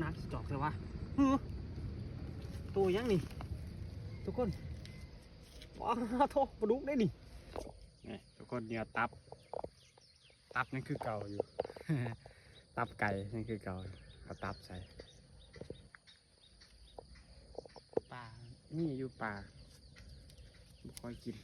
ໜັກຊິຈອກແທ້ວະ. ຫື ໂຕຫຍັງນີ້ທຸກຄົນ? ວ້າໂທ້ ປາດຸກເດ້ນີ້. ນີ້ທຸກຄົນ ເຫຍື່ອຕັບ ຕັບຍັງຄືເກົ່າຢູ່ ຕັບໄກ່ຍັງຄືເກົ່າ ເອົາຕັບໃສ່. ປາ ມີຢູ່ປາ ບໍ່ຄ່ອຍກິນ.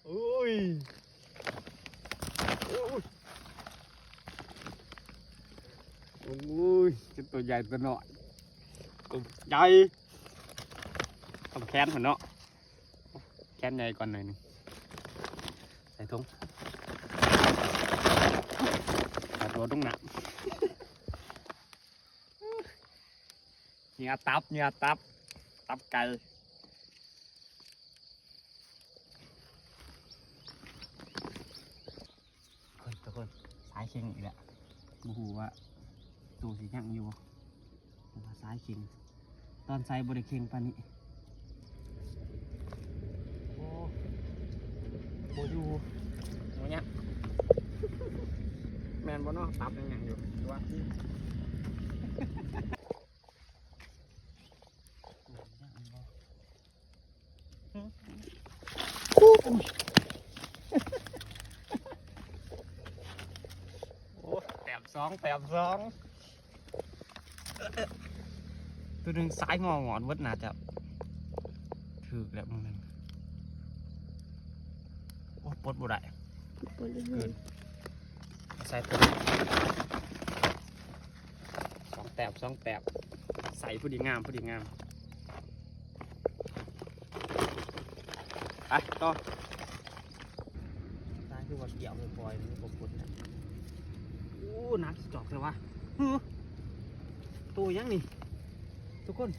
ໂອ້ຍ ໂອ້ຍ ໂອ້ຍ ເປັນຕົວໃຫຍ່ຕົວນ້ອຍ ຕົວໃຫຍ່ ຕ້ອງແຂນພຸ້ນເນາະ ແຂນໃຫຍ່ກ່ອນໜ້ອຍໜຶ່ງ ໃສ່ຖົງ ກະໂດດລົງນ້ຳ. ເຫຍື່ອຕັບ ເຫຍື່ອຕັບ ຕັບໄກ່. ເຮີ້ຍ ທຸກຄົນ ສາຍເຄັ່ງອີກແລ້ວ ບໍ່ຮູ້ວ່າໂຕຊິຍັງຢູ່ບໍ່ ແຕ່ວ່າສາຍເຄັ່ງ ຕອນໃສ່ບໍ່ໄດ້ເຄັ່ງປານນີ້. ໂອ້ ບໍ່ຢູ່ ບໍ່ຍັງ ແມ່ນບໍ່ເນາະ ຕັບຍັງຍັງຢູ່ ຫຼືວ່າ ໂອ້ ແຕ້ມສອງ ແຕ້ມສອງ. ໂຕໜຶ່ງສາຍງອງອນເບິດ ໜ້າຈະຖືກແລ້ວມື້ໜຶ່ງ. ໂອ້ ປົດບໍ່ໄດ້ ປົດບໍ່ໄດ້ ເກີນ ໃສ່ຕົວ ສອງແຕ້ມ ສອງແຕ້ມ ໃສ່ພໍດີງາມ ພໍດີງາມ. ໄປຕໍ່ ຕາຍ ຄືວ່າກ່ຽວບໍ່ປ່ອຍ ມັນບໍ່ປົດນະ. ໂອ້ ໜັກຊິຈອກແທ້ວະ. ຫື ໂຕຫຍັງນີ້ທຸກຄົນ?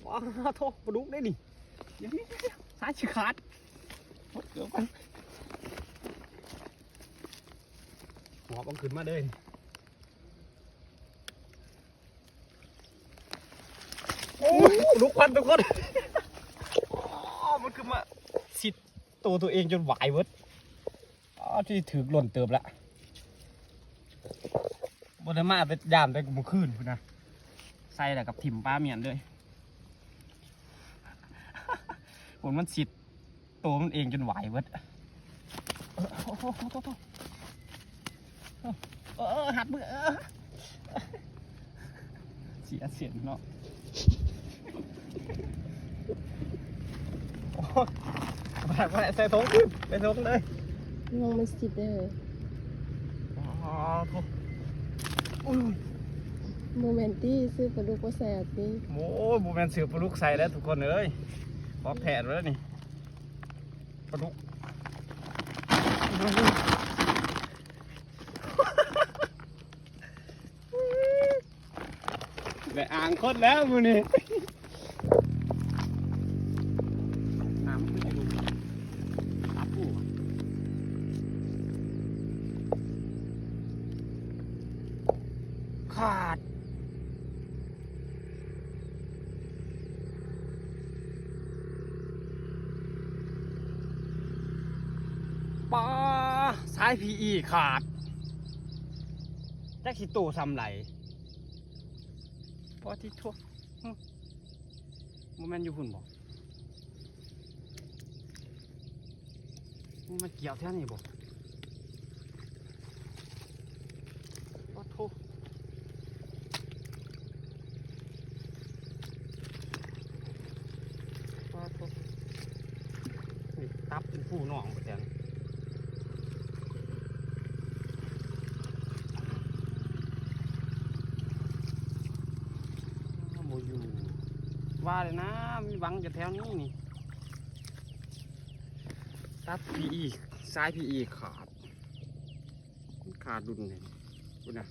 ວ້າໂທ້ ປາດຸກເດ້ນີ້. ດຽວ ສາຍຊິຂາດ ໝົດເກືອບກ່ອນ ຫອບເອົາຂຶ້ນມາເລີຍ. ໂອ້ຍ ລຸກຄວັນທຸກຄົນ. ອໍ ມັນຄືມາຊິດໂຕຕົວເອງຈົນຫວາຍເບິດ. ອໍ ທີ່ຖືກຫຼົ່ນເຕີບລະ ບໍ່ໄດ້ມາແຕ່ ຢ້ານແຕ່ມື້ຄືນພຸ້ນນະ. ໃສ່ແລ້ວກັບຖິ້ມປາມ້ຽນເລີຍ ຄົນມັນຊິດ ໂຕມັນເອງຈົນຫວາຍເບິດ. ໂອ້ໂຫ ໂອ້ໂຫ ໂອ້ໂຫ ເອີ ຫັດມື ເອີ ເສຍເສັ້ນເນາະ. ໂອ້ ບໍ່ໄດ້ ບໍ່ໄດ້ ໃສ່ຖົງ ໃສ່ຖົງເລີຍ. ລອງມັນຊິດເດີ. ອໍ ໂອ້ ໂອ້ຍ ບໍ່ແມ່ນຕິ ຊື້ປາດຸກມາໃສ່ເອົາຕິ. ໂອ້ຍ ບໍ່ແມ່ນຊື້ປາດຸກໃສ່ແລ້ວທຸກຄົນເອີຍ ຂອງແທ້ເລີຍນີ້. ປາດຸກ ໄດ້ອ່າງຄົນແລ້ວມື້ນີ້. ນ້ຳຄືຊິຫຼຸດ ຂາດ. ປາ ສາຍພີອີຂາດ ຈັກຊິໂຕສ່ຳໃດ. ປາຕິໂທ ຫຶ ບໍ່ແມ່ນຢູ່ພຸ້ນບໍ? ມັນກ່ຽວແຖວນີ້ບໍ? ປາໂທ ປາໂທ ນີ້ຕັບເປັນຜູ້ນ້ອງປະຈັງ. ບໍ່ຢູ່ ວ່າແລ້ວນະ ມີຫວັງຢູ່ແຖວນີ້ນີ້. ຕັບພີອີ ສາຍພີອີຂາດ ຂາດດຸນນີ້ ພຸ້ນນະ.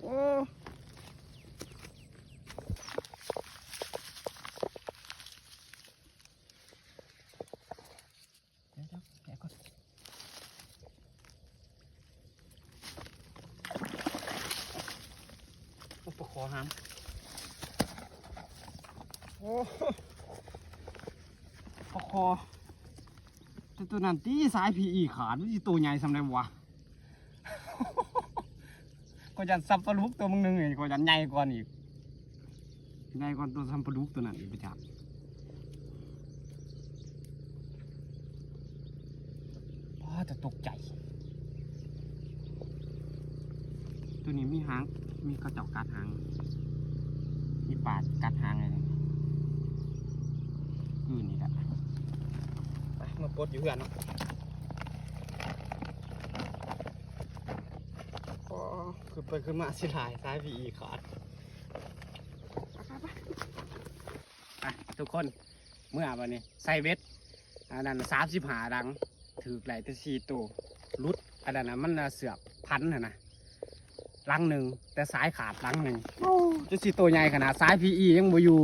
ໂອ້ ດຽວໆ ແກະກ່ອນ. ขอหาง โอ้ ปลาคอ แต่ตัวนั้นติสายพีอีขาด มันสิโตใหญ่ส่ำใด๋วะ ข้อยย่านส่ำปลาดุกตัวมึงหนึ่งนี่ ข้อยย่านใหญ่กว่านี้อีก ใหญ่กว่าตัวส่ำปลาดุกตัวนั้นอีก บ่จัก ป๊าด แต่ตกใจ ตัวนี้มีหาง มีเขาเจ้ากัดหาง มีปลากัดหางเลย คืนนี้ละ ไป มาปลดอยู่เฮือนเนาะ โอ้ ขึ้นไปขึ้นมาสิหลาย สายพีอีขาด ไป ไป ไป อ่ะ ทุกคน เมือบัดนี้ ใส่เบ็ด อันนั้น สามสิบห้า หลัง ถืกได้แต่สี่โต หลุด อันนั้นน่ะ มันน่ะ เสือกพันหั่นนะ หลังหนึ่ง แต่สายขาดหลังหนึ่ง โอ้ จักสิโตใหญ่ขนาด สายพีอียังบ่อยู่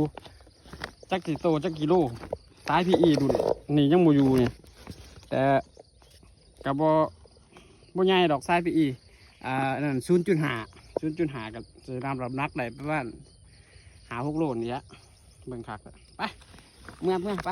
จักสิโต จักกิโล สายพีอีรุ่นนี้ยังบ่อยู่นี่ แต่ ก็บ่ บ่ใหญ่ดอก สายพีอี อ่า อันนั้น ศูนย์จุดห้า ศูนย์จุดห้า ก็สิน้ำหนักได้ประมาณห้าหกโลนี่แหละ เบิ่งคักแล้ว ไป เมือ เมือ ไป